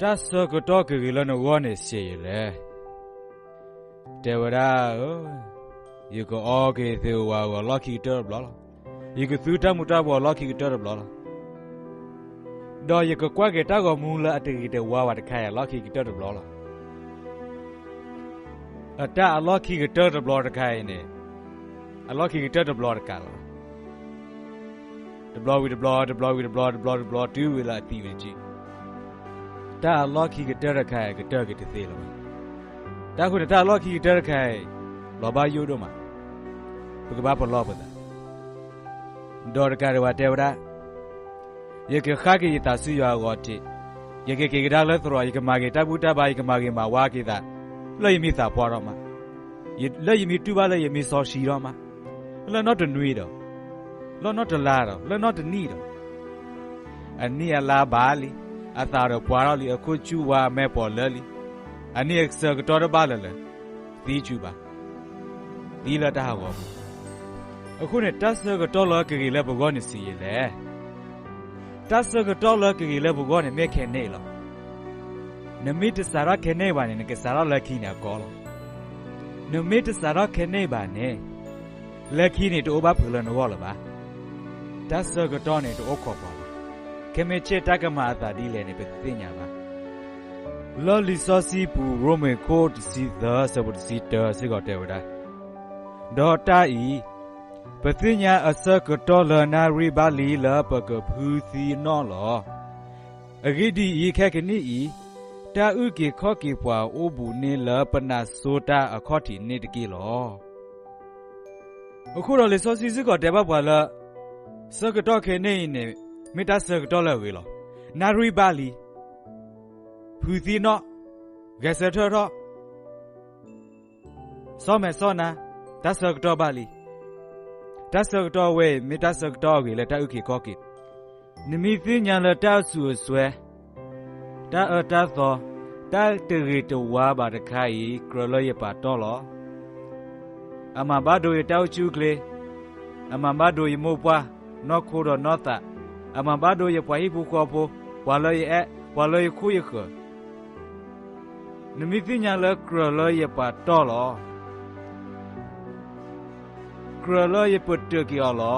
တၢ်ဆၢကတီၢ်ကဂ့ၤလၢနဂီၢ်န့ၣ်စ့ယလဲၣ်. တဲဝဲဒၣ်, ယကအီက့ၤသ့ၣ်ဝါဂီၤလီၢ်ခံကတၢၢ်တဘျီလီၤ. ယကသူတၢ်မူၤတၢ်ဘှီးလီၢ်ခံကတၢၢ်တဘျီလီၤ. ဒီးယကကွၢ်က့ၤတၢ်ဂီၤမူလၢအတဂ့ၤတဝါဘၣ်တခါအံၤ အလီၢ်ခံကတၢၢ်တဘျီလီၤ. အတၢ်အလီၢ်ခံကတၢၢ်တဘျီတခါအံၤန့ၣ်, အလီၢ်ခံကတၢၢ်တဘျီတကးလီၤ. တဘျီဝံၤတဘျီ, တဘျီဝံၤတဘျီ, တဘျီဝံၤတဘျီ, တုၤဝံၤလၢအသံဝံၤတက့ၢ်. တၢ်အလီၢ်ခံကတၢၢ်တခါအံၤ ကတၢၢ်က့ၤတသ့လၢၤဘၣ်. တၢ်ဃိန့ၣ် တၢ်အလီၢ်ခံကတၢၢ်တခါအံၤ လီၤဘၣ်ယိၣ်ဒိၣ်မး, ပကဘၣ်ပလီၢ်ပသး ဒီးတကးဒံးဘၣ်တဲဝဲဒၣ်, ယကဃၣ်က့ၤယသးဆူယွၤအဂီၤတ့ၢ်, ယကက့ၤကဒါလၢသရိာ်, ယကမၤက့ၤတၢ်ဘူၣ်တၢ်ဘါ, ယကမၤဂ့ၤမၤဝါက့ၤသး, လၢယမ့ၢ်သးပှၢ်ထီၣ်မး, လၢယမ့ၢ်တူၢ်ဘၣ်လၢယမ့ၢ်စီဆှံထီၣ်မး, လၢနီၢ်တနွံဒီး, လၢနီၢ်တလါဒီး, လၢနီၢ်တနံၣ်ဒီး, အနံၣ်အလါဘၣ်လံ, အသးဒီးပှၢ်ထီၣ်လံ, အခိၣ်ဆူၣ်ဝါအမဲာ်ပိာ်လၢလံ, အနံၣ်အဆၢကတီၢ်တဘၣ်လၢၤလၢၤ, သံဆူၣ်ဘၣ်, သံလၢတၢ်ဟးဂီၤပူၤ. အဃိန့ၣ် တၢ်ဆၢကတီၢ်လၢကဂ့ၤလၢပဂီၢ်န့ၣ်စ့ယလဲၣ်. တၢ်ဆၢကတီၢ်လၢကဂ့ၤလၢပဂီၢ်န့ၣ် မ့ၢ်ခဲန့ၣ်အံၤလီၤ. နမ့ၢ်တစးထီၣ်ခဲန့ၣ်အံၤဘၣ်န့ၣ် နကစးထီၣ်လၢခံန့ၣ်အကီလီၤ. နမ့ၢ်တစးထီၣ်ခဲန့ၣ်အံၤဘၣ်န့ၣ်, လၢခံန့ၣ်တအိၣ်ဘၣ်ဖုးလၢနဂီၢ်လၢၤဘၣ်. တၢ်ဆၢကတီၢ်န့ၣ်တအိၣ်ခိးပှၤလီၤ. ခဲမ့ၢ်ဆ့ၣ်တၢ်ကမၤအသးဒ်လဲၣ်န့ၣ် ပတသ့ၣ်ညါဘၣ်. လၢလံာ်စီဆှံပူၤ ရိမ့ၤခိၣ်တဆံသၢ ဆၢဖိတဆံတၢ စ့ၢ်ကီးတဲဝဲဒၣ်, ဒီးတၢ်အံၤ, ပသ့ၣ်ညါအဆၢကတီၢ်လၢနၣ်ရံၣ်ဘၣ်လံလၢပကဖုသံအနီၣ်လီၤ. အဂ့ၢ်ဒ်အံၤ, ခဲကနံၣ်အံၤတၢ်အုၣ်က့ၤခီၣ်က့ၤပှၤအိၣ်ဘူးန့ၢ်လၢပနၢ်စိတၢ်အခီၣ်ထံးန့ၣ်တက့ၢ်လီၤ. အဃိဒီးလံာ်စီဆှံစ့ၢ်ကီးတဲဘၣ်ပှၤလၢ ဆၢကတီၢ်ခဲန့ၣ်အံၤန့ၣ် မ့ၢ်တၢ်ဆၢကတီၢ်လၢအဂ့ၤလီၤ. နၣ်ရံၣ်ဘၣ်လံ, ဖုသံနီၣ်, ဂဲၤဆၢထၢၣ်ထီၣ်, ဆီၣ်မဲာ်ဆီၣ်နါ, တၢ်ဆၢကတီၢ်ဘၣ်လံ. တၢ်ဆၢကတီၢ်ဝဲအံၤ မ့ၢ်တၢ်ဆၢကတီၢ်အဂ့ၤလၢတၢ်အုၣ်က့ၤခီၣ်က့ၤ. နမ့ၢ်သ့ၣ်ညါလၢတၢ်အစူၣ်အစွဲ, တၢ်အၢတၢ်သီ, တၢ်တဂ့ၤတဝါဘၣ်တခါအံၤ ကြၢးလၢယပာ်တီၢ်လီၤ. အမၤဘၣ်ဒိယတၢ်အိၣ်ဆူၣ်အိၣ်ချ့, အမၤဘၣ်ဒိယမိၢ်ပှၢ်, နီၢ်ခိဒီးနီၢ်သး, အမၤဘၣ်ဒိယပှၤဟံၣ်ဖိဃီဖိ, ပှၤလၢယအဲၣ်, ပှၤလၢယခိၣ်ယဃၢၤ. နမ့ၢ်သ့ၣ်ညါလၢကြၢးလၢယပာ်တီၢ်လီၤ, ကြၢးလၢယပတုာ်က့ၤအီၤလီၤ.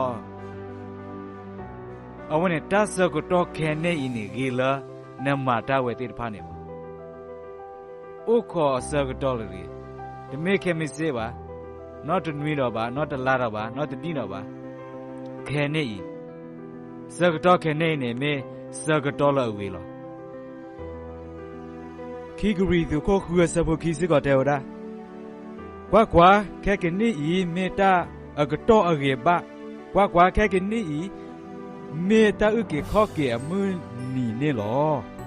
အဝဲန့ၣ် တၢ်ဆၢကတီၢ်ခဲန့ၣ်အံၤန့ၣ် ဂ့ၤလၢနမၤတၢ်ဝဲသ့ၣ်တဖၣ်န့ၣ်လီၤ. အိၣ်ခိးအဆၢကတီၢ်လၢအဂ့ၤ, တမ့ၢ်ခဲမုၢ်ဆ့ၣ်ဘၣ်, နီၢ်တနွံဒီးဘၣ်, နီၢ်တလါဒီးဘၣ်, နီၢ်တနံၣ်ဒီးဘၣ်, ခဲန့ၣ်အံၤ, ဆၢကတီၢ်ခဲန့ၣ်အံၤန့ၣ် မ့ၢ်ဆၢကတီၢ်လၢအဂ့ၤလီၤ. ခံကရံၣ်သူးခိၣ်ဃုအဆၢဖိခံစ့ၢ်ကီးတဲဝဲဒၣ်, ကွၢ်ကွၢ်, ခဲကနံၣ်အံၤမ့ၢ်တၢ်အကတီၢ်အဂ့ၤဘၣ်, ကွၢ်ကွၢ်, ခဲကနံၣ်အံၤ မ့ၢ်တၢ်အုၣ်က့ၤခီၣ်က့ၤအမုၢ်နံၤန့ၣ်လီၤ.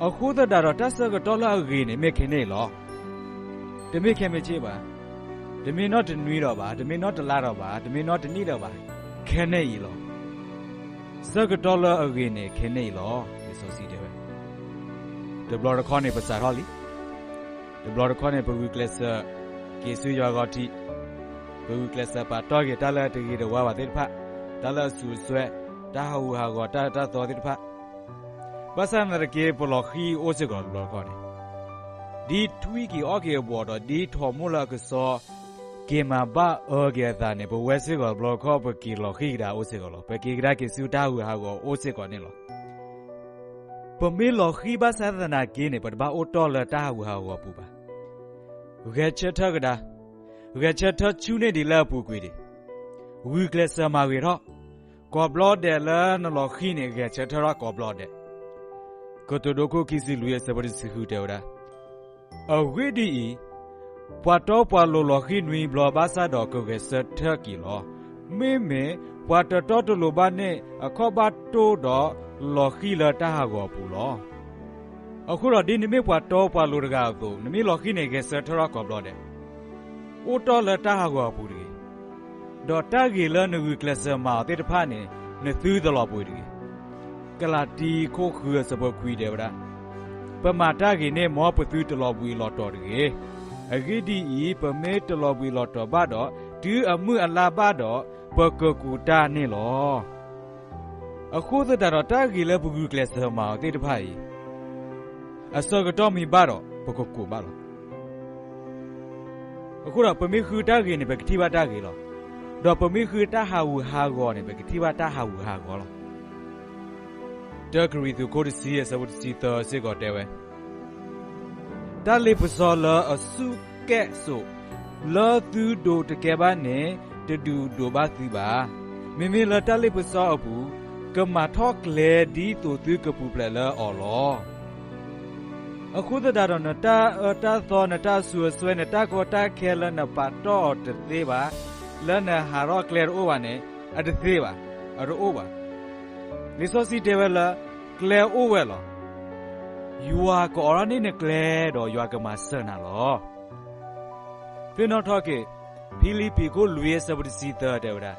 အဃိသတးဒီးတၢ်ဆၢကတီၢ်လၢအဂ့ၤန့ၣ် မ့ၢ်ခဲန့ၣ်အံၤလီၤ. တမ့ၢ်ခဲမုၢ်ဆ့ၣ်ဘၣ်, တမ့ၢ်နီၢ်တနွံဒီးဘၣ်, တမ့ၢ်နီၢ်တလါဒီးဘၣ်, တမ့ၢ်နီၢ်တနံၣ်ဒီးဘၣ်, ခဲန့ၣ်အံၤလီၤ. ဆၢကတီၢ်လၢအဂ့ၤန့ၣ် ခဲန့ၣ်အံၤလီၤ. လံာ်စီဆှံတဲဝဲ, တဘျီတခီၣ်န့ၣ် ပစးထီၣ်လံ. တဘျီတခီၣ်န့ၣ် ပဂုာ်ကျဲးစၢးက့ၤဆူယွၤအဂီၢ်ထံး, ပဂုာ်ကျဲးစၢးပာ်တီၢ်က့ၤတၢ်လၢတဂ့ၤတဝါဘၣ်သ့ၣ်တဖၣ်, တၢ်လၢအစူၣ်အစွဲ, တၢ်ဟးဂူာ်ဟးဂီၤ, တၢ်အၢတၢ်သီသ့ၣ်တဖၣ်, ဘၣ်ဆၣ်သနာ်က့ ပလီၤဃံၤအိၣ်စ့ၢ်ကီးတဘျီတခီၣ်န့ၣ်, ဒ်ထွံၣ်က့ၤအီၣ်က့ၤအဘီၣ်ဒီး ဒ်ထိးမိၣ်လၢအကစီၣ်က့ၤမၤဘၣ်အၢက့ၤအသးန့ၣ်, ပဝဲစ့ၢ်ကီးတဘျီတခီၣ် ပက့ၤလီၤဃံၤကဒါအိၣ်စ့ၢ်ကီးလီၤ. ပက့ၤကဒါက့ၤဆူတၢ်ဟးဂူာ်ဟးဂီၤအိၣ်စ့ၢ်ကီးန့ၣ်လီၤ. ပမ့ၢ်လီၤဃံၤဘၣ်ဆၣ်သနာ်က့န့ၣ် ပတဘၣ်အိၣ်တီၢ်လၢတၢ်ဟးဂူာ်ဟးဂီၤအပူၤဘၣ်. ဂဲၤဆၢထၢၣ်ကဒါ, ဂဲၤဆၢထၢၣ်ဆူန့ၢ်ဒံးလၢအပူၤကွံာ်ဒံး, ဂုာ်ကျဲးစၢးမၤဂ့ၤထီၣ်, ကိးဘျီဒဲးလၢနလီၤဃံၤန့ၣ် ဂဲၤဆၢထၢၣ်ထီၣ်ကိးဘျီဒဲး. ကတိၤဒိခိၣ်ခံဆံလွံၢ်အဆၢဖိတဆံဃုတဲဝဲဒၣ်, အဂ့ၢ်ဒ်အံၤ, ပှၤတီပှၤလိၤလီၤဃံၤနွံဘျီဘၣ်ဆၣ်ဒီး ကဂဲၤဆၢထၢၣ်က့ၤလီၤ. မ့မ့ၢ်ပှၤတတီတလိၤဘၣ်န့ၣ် အခီၣ်ဘၣ်တိၢ်ဒီးလီၤဃံၤလၢတၢ်ဟးဂီၤအပူၤလီၤ. အဃိဒီးဒ်နမ့ၢ်ပှၤတီပှၤလိၤတဂၤအသိး, နမ့ၢ်လီၤဃံၤန့ၣ် ဂဲၤဆၢထၢၣ်ထီၣ်ကိးဘျီဒဲး, အိၣ်တီၢ်လၢတၢ်ဟးဂီၤအပူၤတဂ့ၤ. ဒီးတၢ်ဂ့ၤလၢနဂုာ်ကျဲးစၢးမၤအီၤသ့ၣ်တဖၣ်န့ၣ် နသုတလီၤဘှံးတဂ့ၤ. ကလၤတံခိၣ်ဃုအဆၢဖိခွံတဲဝဲဒၣ်, ပမၤတၢ်ဂ့ၤန့ၣ် မ်ပသုတလီၤဘှံးလီၤတီၤတဂ့ၤ. အဂ့ၢ်ဒ်အံၤ, ပမ့ၢ်တလီၤဘှံးလီၤတီၤဘၣ်ဒီး, တုၤအမုၢ်အလါဘၣ်ဒီး, ပကကူးတၢ်န့ၣ်လီၤ. အဃိသတးဒီးတၢ်ဂ့ၤလၢပဂုာ်ကျဲးစၢးမၤအီၤသ့ၣ်တဖၣ်အံၤ, အဆၢကတီၢ်မ့ၢ်ဘၣ်ဒီး ပကကူးဘၣ်လီၤ. အဃိဒီး ပမ့ၢ်ဃုတၢ်ဂ့ၤန့ၣ် ပကထံၣ်ဘၣ်တၢ်ဂ့ၤလီၤ. ဒီးပမ့ၢ်ဃုတၢ်ဟးဂူာ်ဟးဂီၤန့ၣ် ပကထံၣ်ဘၣ်တၢ်ဟးဂူာ်ဟးဂီၤလီၤ. တၢကရံၣ်သူး ခိၣ်တဆံ အဆၢဖိတဆံသၢစ့ၢ်ကီးတဲဝဲ, တၢ်လ့ပစီလၢအဆူၣ်ကဲၣ်စိး လၢသုဒိးတကဲဘၣ်န့ၣ် တဒုးဒိးဘၣ်သုဘၣ်. မ့မ့ၢ်လၢတၢ်လ့ပစီအပူၤ ကမၤထီၣ်ကျဲဒ်သိးသုကပူၤဖျဲးလၢအီၤလီၤ. အဃိသတးဒီး နတၢ်အၢတၢ်သီ နတၢ်အစူၤအစွဲ နတၢ်ကီတၢ်ခဲလၢနပာ်တီၢ်အီၤတသ့ဘၣ်, လၢနဟးထီၣ်ကျဲတအိၣ်ဘၣ်န့ၣ် အတသ့ဘၣ်, အတအိၣ်ဘၣ်. လံာ်စီဆှံတဲဝဲလၢ ကျဲအိၣ်ဝဲလီၤ. ယွၤကအိးထီၣ်န့ၢ်နကျဲဒီး ယွၤကမၤစၢၤနၤလီၤ. သ့ၣ်နီၣ်ထီၣ်က့ၤ ဖံလံးပံးခိၣ်လွံၢ်အဆၢဖိတဆံသၢတဲဝဲဒၣ်,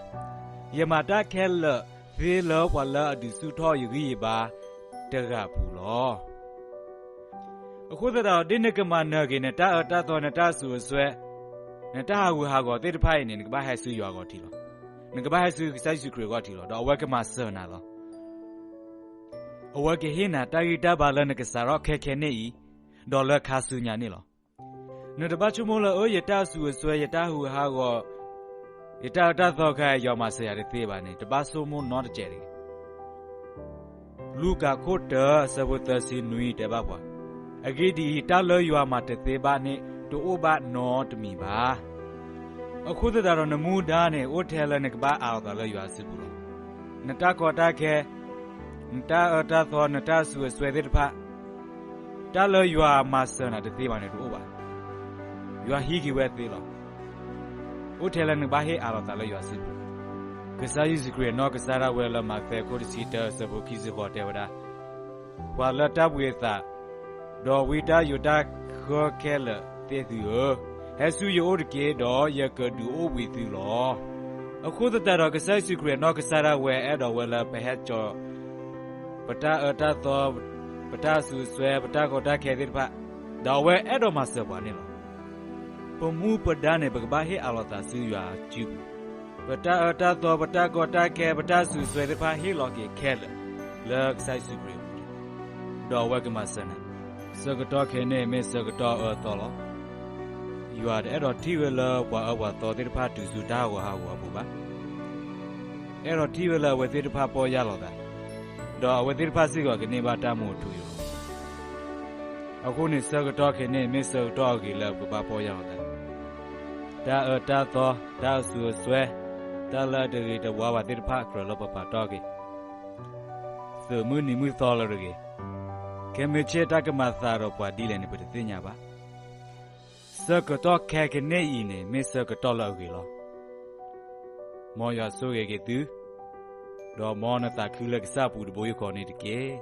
ယမၤတၢ်ခဲလၢာ်သ့လၢပှၤလၢအဒုးဆူၣ်ထီၣ်ယဂံၢ်ယဘါတဂၤအပူၤလီၤ. အဃိသတးဒီး ဒ်နကမၤနၢၤက့ၤ နတၢ်အၢတၢ်သီ နတၢ်အစူၤအစွဲ နတၢ်ဟးဂူာ်ဟးဂီၤသ့ၣ်တဖၣ်အံၤန့ၣ် နကဘၣ်ဟဲဆူယွၤအဂီၢ်ထံးလီၤ. နကဘၣ်ဟဲဆူကစၢ်ယ့ၣ်ၡူးခရံာ်အဂီၢ်ထံးလီၤ. ဒီးအဝဲကမၤစၢၤနၤလီၤ. အဝဲကဟ့ၣ်နၤတၢ်ဂံၢ်တၢ်ဘါလၢနကစးထီၣ်ခဲခဲန့ၣ်အံၤ, ဒီးလၢခါဆူညါန့ၣ်လီၤ. နတဘၣ်ဆိကမိၣ်လၢ အၢ ယတၢ်အစူၤအစွဲ ယတၢ်ဟးဂူာ်ဟးဂီၤ ယတၢ်အၢတၢ်သီခါ ယွၤမၤစၢၤယၤတသ့ဘၣ်န့ၣ် တဘၣ်ဆိကမိၣ်နီတစဲးတဂ့ၤ. လူၤကၣ်ခိၣ်တၢ အဆၢဖိသၢဆံနွံတဲဘၣ်ပှၤ, အဂ့ၢ်ဒ်အံၤ, တၢ်လၢယွၤမၤတသ့ဘၣ်န့ၣ် တအိၣ်ဘၣ်နီတမံၤဘၣ်. အဃိသတးဒီး နမူဒါန့ၣ် အိၣ်ထဲလၢနကဘၣ်အးလီၤသးလၢယွၤစုပူၤလီၤ. နတၢ်ကီတၢ်ခဲ, နတၢ်အၢတၢ်သီ နတၢ်အစူၤအစွဲသ့ၣ်တဖၣ်, တၢ်လၢယွၤမၤစၢၤနၤတသ့ဘၣ်န့ၣ်တအိၣ်ဘၣ်. ယွၤဟံးက့ၤဝဲသ့လီၤ. အိၣ်ထဲလၢနကဘၣ်ဟ့ၣ်အးလီၤသးလၢယွၤစုပူၤ. ကစၢ်ယ့ၣ်ၡူးခရံာ်အနီၢ်ကစၢ်ဒၣ်ဝဲလၢမးသဲခိၣ်တဆံတၢ အဆၢဖိခံဆံဃိးတဲဝဲဒၣ်, ပှၤလၢတၢ်ဘှံးအသး ဒီးဝံတၢ်ယိးတၢ်ဃၢခဲလၢာ်သ့ၣ်သုဧၢ, ဟဲဆူယအိၣ်တက့ၢ်, ဒီးယကဒုးအိၣ်ဘှံးသုလီၤ. အဃိသတးဒီး ကစၢ်ယ့ၣ်ၡူးခရံာ်အနီၢ်ကစၢ်ဒၣ်ဝဲ အဲၣ်ဒိးဝဲလၢပဟဲကၠီၤ ပတၢ်အၢတၢ်သီ, ပတၢ်အစူၤအစွဲ, ပတၢ်ကီတၢ်ခဲသ့ၣ်တဖၣ်, ဒီးအဝဲအဲၣ်ဒိးမၤစၢၤပှၤန့ၣ်လီၤ. ပမူပဒါန့ၣ် ပကဘၣ်ဟ့ၣ်အးလီၤသးဆူယွၤစုပူၤ. ပတၢ်အၢတၢ်သီ, ပတၢ်ကီတၢ်ခဲ, ပတၢ်အစူၤအစွဲသ့ၣ်တဖၣ် ဟ့ၣ်လီၤက့ၤခဲလၢာ်လၢကစၢ်ယ့ၣ်ၡူးခရံာ်အပူၤ, ဒီးအဝဲကမၤစၢၤနၤ. ဆၢကတီၢ်ခဲန့ၣ် မ့ၢ်ဆၢကတီၢ်အၢအသီလီၤ. ယွၤတအဲၣ်ဒိးထံၣ်ဝဲလၢပှၤအၢပှၤသီသ့ၣ်တဖၣ်တုၤဆူတၢ်ဟးဂူာ်ဟးဂီၤအပူၤဘၣ်. အဲၣ်ဒိးထံၣ်ဝဲလၢအဝဲသ့ၣ်တဖၣ်ပီၢ်ယၢ်လီၤသး, ဒီးအဝဲသ့ၣ်တဖၣ်စ့ၢ်ကီးကန့ၢ်ဘၣ်တၢ်မူအထူအယိာ်လီၤ. အဃိန့ၣ် ဆၢကတီၢ်ခဲန့ၣ် မ့ၢ်ဆၢကတီၢ်အဂ့ၤလၢပကဘၣ်ပီၢ်ယၢ်လီၤသး. တၢ်အၢတၢ်သီ, တၢ်အစူၤအစွဲ, တၢ်လၢအတဂ့ၤတဝါဘၣ်သ့ၣ်တဖၣ် ကြၢးလၢပပာ်တီၢ်က့ၤ သုးမုၢ်နံၤမုၢ်သီလၢတဂ့ၤ, ခဲမုၢ်ဆ့ၣ်တၢ်ကမၤသးဒီးပှၤဒ်လဲၣ်န့ၣ် ပတသ့ၣ်ညါဘၣ်. ဆၢကတီၢ်ခဲကနံၣ်အံၤန့ၣ် မ့ၢ်ဆၢကတီၢ်လၢအဂ့ၤလီၤ. မ်ယွၤဆိၣ်ဂ့ၤက့ၤသု, ဒီးမ်နသးခုလၢကစၢ်အပူၤတဘိယူၢ်ဃီန့ၣ်တက့ၢ်.